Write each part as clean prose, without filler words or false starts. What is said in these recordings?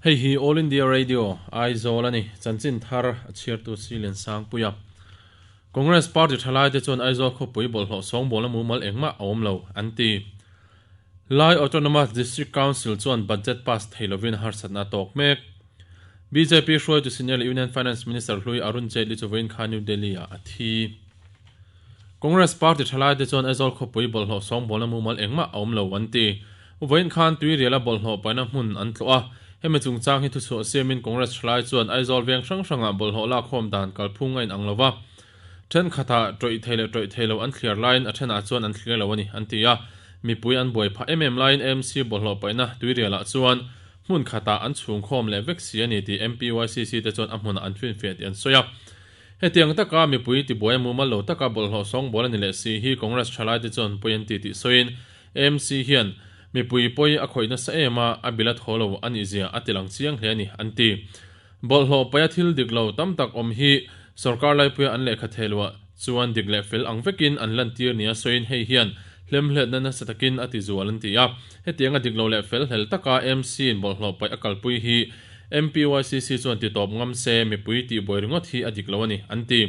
Hei hi All India Radio, Aizawl a ni. Chanchin thar a chhiartu Silian Sangpuia. Congress party thalaite chuan Aizawl khawpui bawlhhlawh sawngbawlna mumal engmah a awm lo, an ti. Lai Autonomous District Council chuan budget pass thei lovin harsatna a tawk mek. Bjp hruaitu senior leh Union Finance Minister hlui Arun Jaitley chu vawiin khan New Delhi-ah a thi. Congress party thalaite chuan Aizawl khawpui bawlhhlawh sawngbawlna mumal engmah a awm lo, an ti. Vawiin khan Tuiriala bawlhhlawh paihna hmun an tlawh a, hemi chungchang hi thuchhuah siamin Congress thalai chuan Aizawl veng hrang hrangah bawlhhlawh lakkhawm dan kalphung a inang lo va, thenkhatah tawih thei leh tawih thei lo an thliar laiin a thenah chuan an thliar lo a ni, an ti a. Mipui an buai phah em em laiin AMC bawlhhlawh paihna Tuirialah chuan hmun khatah an chhungkhawm leh vek si a ni tih MPYCC te chuan a hmunah an finfiah tih an sawi a. Hetiang taka mipui tibuai a mumal lo taka bawlhhlawh sawngbawl a ni leh si hi Congress thalaite chuan pawi an ti tih sawiin AMC hian mipui pawi a khawih nasa em a, a bil a thaw lo a nih zia a tilang chiang hle a ni, an ti. Bawlhhlawh paia thil dik lo tam tak awm hi sorkar laipuia an lehkha theihloh chuan dik leh fel ang vekin an lantir nia sawiin hei hian hlemhletna nasa takin a ti zual an ti a. Hetianga dik lo leh fel hlel taka AMC-in bawlhhlawh paih a kalpui hi MPYCC chuan ti tawp ngam se mipui tihbuai ringawt hi a dik lo a ni, an ti.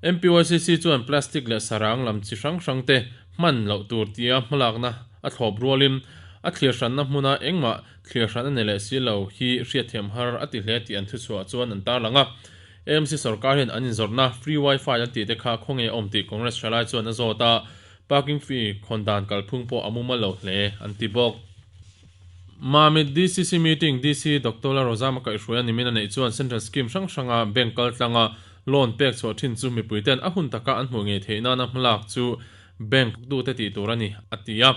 MPYCC chuan plastic leh sarang lam chi hrang hrang te hman loh tur tia hmalakna a thlawp rualin a thlir hranna hmuna engmah thlir hran a ni leh si lo hi hriatthiam har a ti hle tih an thuchhuah chuan an tarlang a. AMC sorkar hian an inzawrhna free wifi an tih te kha khawnge a awm tih Congress thalai chuan a zawt a, parking fee khawn dan kalphung pawh a mumal lo hle an ti bawk. Mamit DCC meeting DC Doctor La Rozama kaihhruai a nimin a neih chuan Central Scheme hrang hranga bank kal tlanga loan pek chhuah thin chu mipuiten a hun taka an hmuh ngei theih nana hmalak chu bank tute tih tur a ni, a ti a.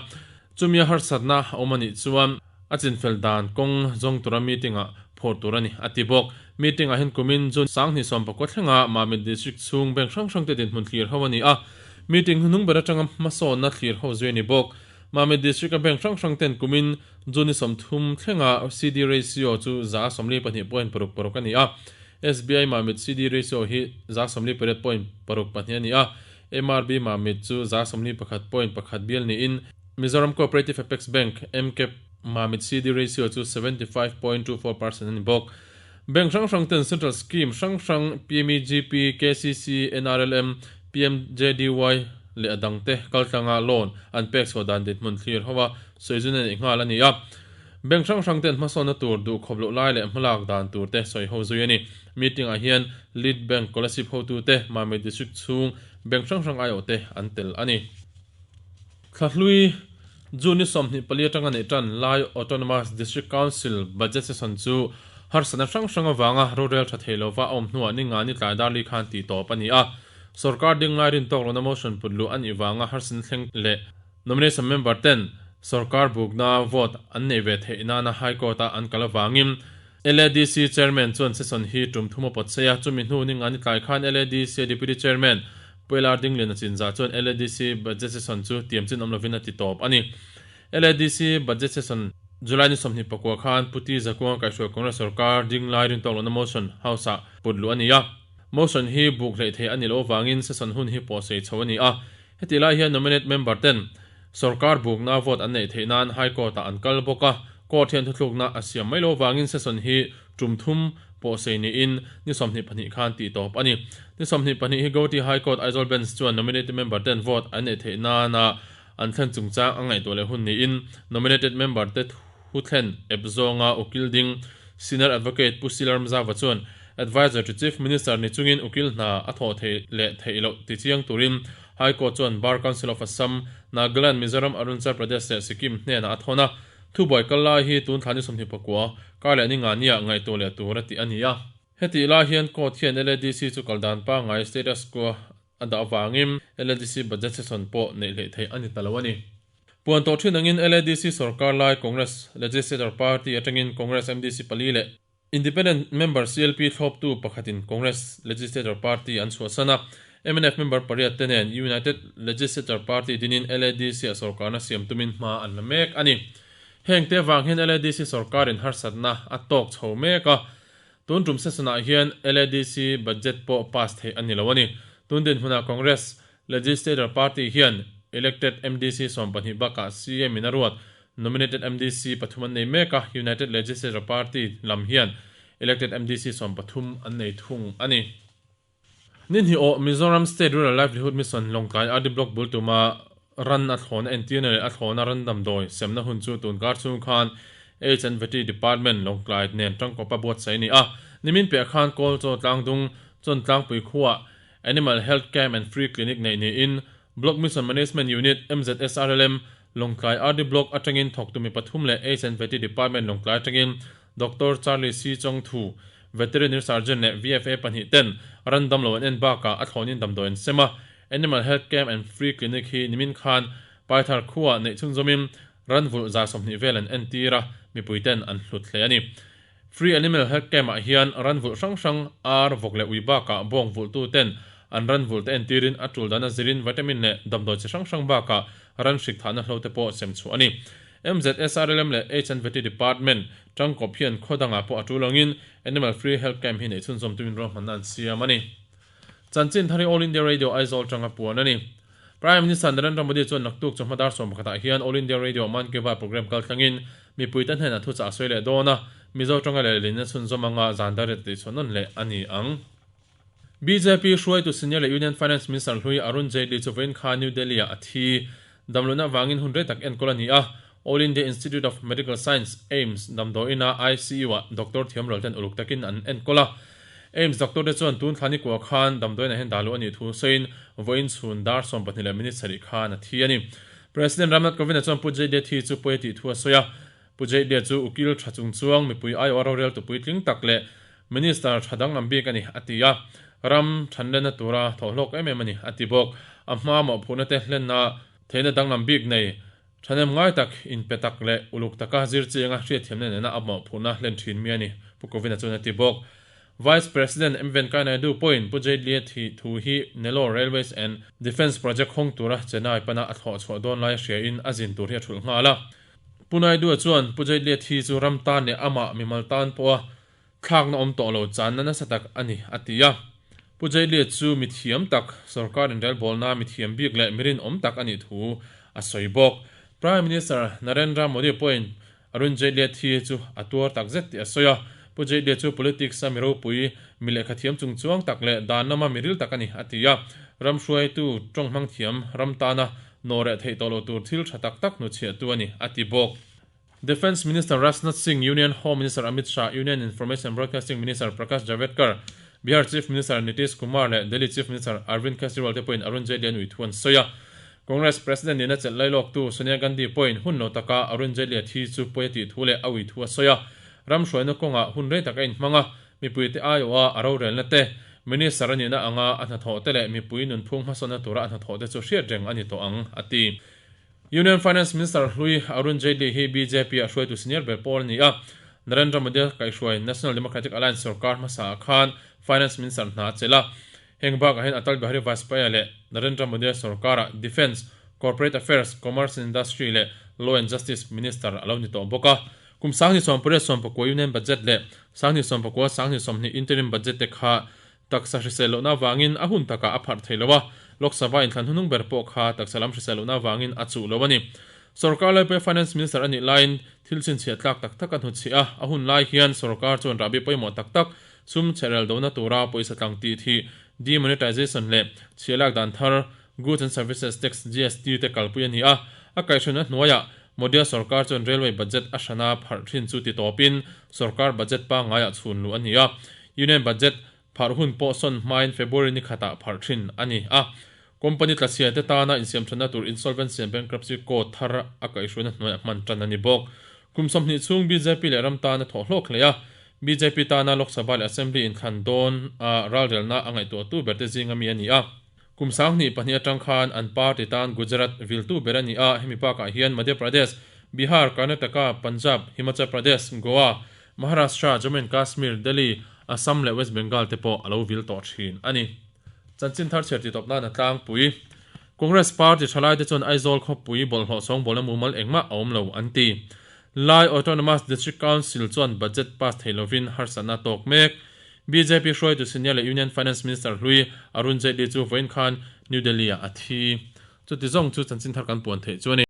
Chumi a harsatna a awm a nih chuan a chinfel dan kawng zawng tura meeting-ah phawrh tur a ni, a ti bawk. Meeting-ah hian kumin June 2019 thlenga Mamit District chhung bank hrang hrangte dinhmun thlir ho a ni a. Meeting hnuhnung ber atanga hmasawnna thlir ho zui a ni bawk. Mamit District a bank hrang hrang ten kumin June 30 thlenga CD ratio chu 42.66 a ni a, SBI Mamit CD ratio hi 48.62 a ni a, MRB Mamit chu 41.1 bial niin Mizoram Cooperative Apex Bank, MCAB, Mamit CD ratio chu 75.24% a ni bawk. Bank hrang hrang ten Central Scheme hrang hrang PMEGP, KCC, NRLM, PMJDY leh a dangte kaltlanga loan an pek chhuah dan dinhmun thlir ho a sawi zun a neih nghal a ni a. Bank hrang hrang ten hmasawnna tur duh khawp loh lai leh hmalak dan tur te sawi ho zui a ni. Meeting ah hian Lead Bank Kolasib hotute Mamit District chhung bank hrang hrang aiawh te an tel a ni. Thlahlui June ni 24 atanga neih tan Lai Autonomous District Council Budget Session chu harsatna hrang hrang avanga rorel tha thei lova a awm hnuah ni nga ni tlai dar li khan tih tawp a ni a. Sorkar ding lai rin tawk lohna motion put luh a nih vanga harsatna thleng leh nomination member ten sorkar bukna vote an neih ve theih nana High Court-a an kal avangin LADC Chairman chuan session hi tum thum a pawt sei a. Chumi hnu ni nga ni tlai khan LADC Deputy Chairman Puilar Dinglian a chinzah chuan LADC Budget Session chu tiam chin awm lovin a ti tawp a ni. LADC Budget Session July ni 29 khan Pu Ti Zakuanga kaihhruai Congress sorkar ding lai rin tawk lohna motion House-ah put luh a ni a. Motion hi buk hleih theih a ni loh avangin session hun hi pawh sei chho a ni a. Heti lai hian nominate member ten sorkar bukna vote an neih theih nan High Court-ah an kal bawk a. Court hian thuthlukna a siam mai loh avangin session hi Tum thum pawh sei niin ni 22 khan tih tawp a ni. Ni 22 hi Gauhati High Court Aizawl Bench chuan nominated member ten vote an neih theih nana an thlen chungchang a ngaihtuah leh hun niin nominated member te thu thlen ep zawnga ukil ding Senior Advocate Pu Silar Mzava chuan Adviser to Chief Minister ni chungin ukil hna a thawh theih leh theih loh ti chiang turin High Court chuan Bar Council of Assam, Nagaland, Mizoram, Arunachal Pradesh leh Sikkim hnenah a thawn a. Thubuai kal lai hi tun thla ni 29 kar leh ni nga nia ngaihtuah leh tur a tih a ni a. Hetih lai hian court hian LADC chu kal dan pangngai status quo a dah avangin LADC budget session pawh neih hleih theih a ni ta lo a ni. Puan tawh thin angin LADC sorkar lai Congress Legislature Party atangin Congress MDC pali leh Independent member CLP thlawptu pakhatin Congress Legislature Party an chhuahsan a, mnf member pariat te nen United Legislature Party dinin LADC-ah sorkarna siam tumin hma an la mek a ni. Heng te avang hian LADC sorkarin harsatna a tawk chho mek a, tun tum session-ah hian LADC budget pawh pass theih a ni lo a ni. Tun dinhmunah Congress Legislature Party hian elected MDC 12 bakah CM in a ruat. Nominated MDC pathum an nei mek a, United Legislature Party lam hian Elected MDC 13 an nei thung a ni. Ni hnih awh Mizoram State Rural Livelihood Mission Lawngtlai RD Block bul tuma ran a thlawna entirna leh a thlawna ran damdawi semna hun chu tun kar chhung khan Aids and Vety Department Lawngtlai nen tangkawpa buatsaih a ni a. Nimin piah khan Kawlchaw tlangdung chawn tlangpui khuaah Animal Health Camp and Free Clinic neih niin Block Mission Management Unit, MZSRLM, Lawngtlai RD Block atangin thawktu mi pathum leh Aids and Vety Department Lawngtlai atangin Doctor Charlie C. Chongthu, Veterinary Surgeon leh VFA pahnih ten ran damlo an en bakah a thlawnin damdawi an sem a. Animal Health Camp and Free Clinic hi nimin khan Paithar khuaa neih chhunzawmin ran vulh 120 vel an entir a, mipui ten an hlut hle a ni. Free Animal Health Camp ah hian ran vulh hrang hrang, ar, vawk leh ui bakah bawng vulhtu ten an ran vulh te entirin a tul dan a zirin vitamin leh damdawi chi hrang hrang bakah ran hrik thahna hlo te pawh sem chhuah a ni. MZSRLM leh H&VT Department tangkawp hian khaw dangah pawh a tul angin Animal Free Health Camp hi neih chhunzawm tumin ruahmanna an siam a ni. Chanchin thar hi All India Radio Aizawl tanga puan a ni. Prime Minister Narendra Modi chuan naktuk chawhma dar 11 ah hian All India Radio Mann Ki Baat programme kaltlangin mipuite hnenah thuchah a sawi leh dawn a, Mizo tanga leh lehlinna chhunzawm anga zan dar riat tih chhuah nawn leh a ni ang. BJP hruaitu senior leh Union Finance Minister hlui Arun Jaitley chu vawiin kha New Delhi-ah a thi. Damlohna avangin hun rei tak enkawl a ni a, All India Institute of Medical Science, AIIMS, damdawiina ICU-ah doctor thiam rual ten uluk takin an enkawl a. AIIMS doctor te chuan tun thla nikua khan damdawiinah hian dah luh a nih thu sawiin vawiin chhun dar 12 leh minute sarih khan a thi a ni. President Ramnath Kovind-a chuan Pu Jaitley thi chu pawi a tih thu a sawi a. Pu Jaitley chu ukil tha chung chuang mipui aiawh rorel tupui tling tak leh Minister tha danglam bik a ni, a ti a. Ram thanlenna tura thawhhlawk em em a ni, a ti bawk. A hma mawhphurhna te hlenna theihna danglam bik nei thahnem ngai tak, inpe tak leh uluk taka zir chianga hriatthiamna nena a mawhphurhna hlen thin mi a ni, Pu Kovind-a chuan a ti bawk. Vice President M Venkaiah Naidu pawhin Pu Jaitley-a thi thu hi Nellore Railways and Defence Project hawng tura Chennai pana a thlawh chhuah dawn lai hriain a zin tur hi a thulh nghal a. Pu Naidu-a chuan Pu Jaitley-a thi chu ram tan leh amah mimal tan pawha Thlakna awm tawh lo channa nasa tak a ni, a ti a. Pu Jaitley chu mi thiam tak, sorkar inrelbawlna mi thiam bik leh mi rinawm tak a nih thu a sawi bawk. Prime Minister Narendra Modi pawhin Arun Jaitley thi chu a tuar tak zet tih a sawi a. Pu Jaitley chu politics a mi ropui, mi lehkha thiam chungchuang tak leh dan lama mi ril tak a ni, a ti a. Ram hruaitu tawng hmang thiam ram tana nawhreh theih tawh lo tur thil tha tak tak hnuchhiahtu a ni, a ti bawk. Defence Minister Rajnath Singh, Union Home Minister Amit Shah, Union Information and Broadcasting Minister Prakash Javadekar, Bihar Chief Minister Nitish Kumar leh Delhi Chief Minister Arvind Kejriwal te pawhin Arun Jaitley an ui thu an sawi a. Congress President nihna chelh lailawktu Sonia Gandhi pawhin hun lo taka Arun Jaitley a thi chu pawi a tih thu leh a ui thu a sawi a. Ram hruaina kawngah hun rei tak a inhmang a, mipuite aiawha a rorelna te, Minister a nihna anga a hnathawh te leh mipui nunphung hmasawnna tura a hnathawh te chu hriat reng a ni tawh ang, a ti. Union Finance Minister hlui Arun Jaitley hi BJP ah hruaitu senior ber pawl a ni a, Narendra Modi kaihhruai National Democratic Alliance sorkar hmasa ah khan Finance Minister hna a chelh a. Heng bakah hian Atal Bihari Vajpayee leh Narendra Modi sorkarah Defence, Corporate Affairs, Commerce and Industry leh Law and Justice Minister a lo ni tawh bawk a. Kum 2019 Union Budget leh 2019 2020 Interim Budget te kha Taksa hrisel lohna avangin a hun takah a pharh thei lo a, Lok Sabha inthlan hunung ber pawh kha taksa lam hrisel lohna avangin a chuh lo a ni. Sorkar laipui Finance Minister a nih laiin thil chhinchhiah tlak tak tak a hnuchhiah a, a hun lai hian sorkar chuan rahbi pawimawh tak tak sum chhehrel dona tura pawisa tlang tih thih, demonetization, leh chhiahlak dan thar, Goods and Services Tax, GST, te kalpui a ni a, a kaihhruaina hnuaiah Modi-a sorkar chuan railway budget a hrana pharh thin chu ti tawpin sorkar budget pangngaiah chhun luh a ni a. Union budget pharh hun pawh sawn hmain February ni khatah pharh thin a ni a. Company tlachhia te tana insiamthatna tur Insolvency and Bankruptcy Code thar a kaihhruaina hnuaiah hman tan a ni bawk. Kum 20 chhung bjp leh ram tana thawh hlawk hle a, bjp tana Lok Sabha leh Assembly inthlan dawn a ralrelna a ngaihtuahtu ber te zinga mi a ni a. Kum 22 atang khan an party tan Gujarat viltu ber a ni a, hemi bakah hian Madhya Pradesh, Bihar, Karnataka, Punjab, Himachal Pradesh, Goa, Maharashtra, Jammu and Kashmir, Delhi, Assam leh West Bengal te pawh a lo vil tawh thin a ni. Chanchin thar chhiar titawp nan a tlangpui. Congress party thalaite chuan Aizawl khawpui bawlhhlawh sawngbawlna mumal engmah a awm lo an ti. Lai Autonomous District Council chuan budget pass thei lovin harsatna a tawk mek. Bjp hruaitu senior leh Union Finance Minister hlui Arun Jaitley chu vawiin khan New Delhi-ah a thi. Chuti zawng chu chanchin thar kan puan theih chu a ni.